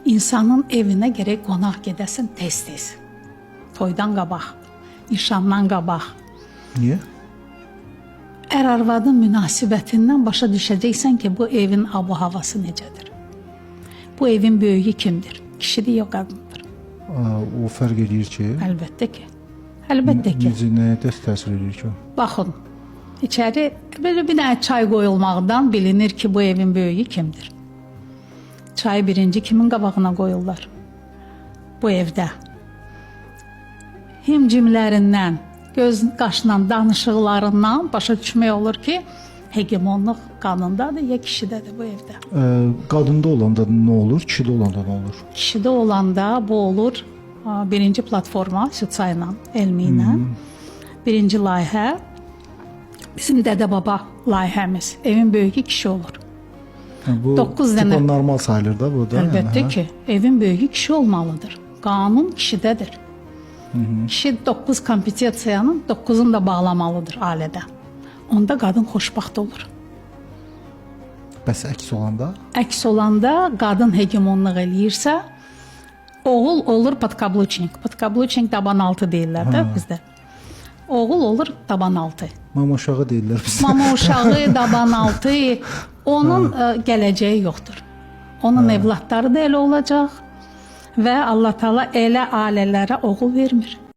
İnsanın evinə gərək qonaq gedəsən tez-tez. Toydan qabaq, nişandan qabaq. Niyə? Ər arvadın münasibətindən başa düşəcəksən ki, bu evin abu-havası necədir. Bu evin böyüyü kimdir? Kişidir ya qadındır? Aa, o fərq eləyir ki, Əlbəttə ki. Əlbəttə ki. necə nəyə dəst təsir eləyir ki o? Baxın, içəri belə bir dənə çay qoyulmaqdan bilinir ki, bu evin böyüyü kimdir. Çayı birinci kimin qabağına qoyurlar? Bu evdə. Himcimlərindən, göz qaşla danışıqlarından başa düşmək olur ki, hegemonluq qadındadır ya kişidədir bu evdə. Qadında olanda nə olur, kişidə olanda nə olur? Kişidə olanda bu olur birinci platforma süd çayla, elmi ilə. Birinci layihə bizim dədə-baba layihəmiz. Evin böyüyü kişi olur. Yəni bu 9 dənə. Tipa normal sayılır da bu da. Əlbəttə yəni, hə? ki, evin böyüyü kişi olmalıdır. Qanun kişidədir. Kişi 9 kompetensiyanın 9-unu da bağlamalıdır ailədə. Onda qadın xoşbəxt olur. Bəs əks olanda? Əks olanda qadın hegemonluq eləyirsə, oğul olur podkabluçnik. Podkabluçnik daban altı deyirlər də bizdə. Oğul olur daban altı. Mama uşağı deyirlər bizdə. Mama uşağı, daban altı, onun gələcəyi yoxdur. Onun evladları da elə olacaq və Allah Taala elə ailələrə oğul vermir.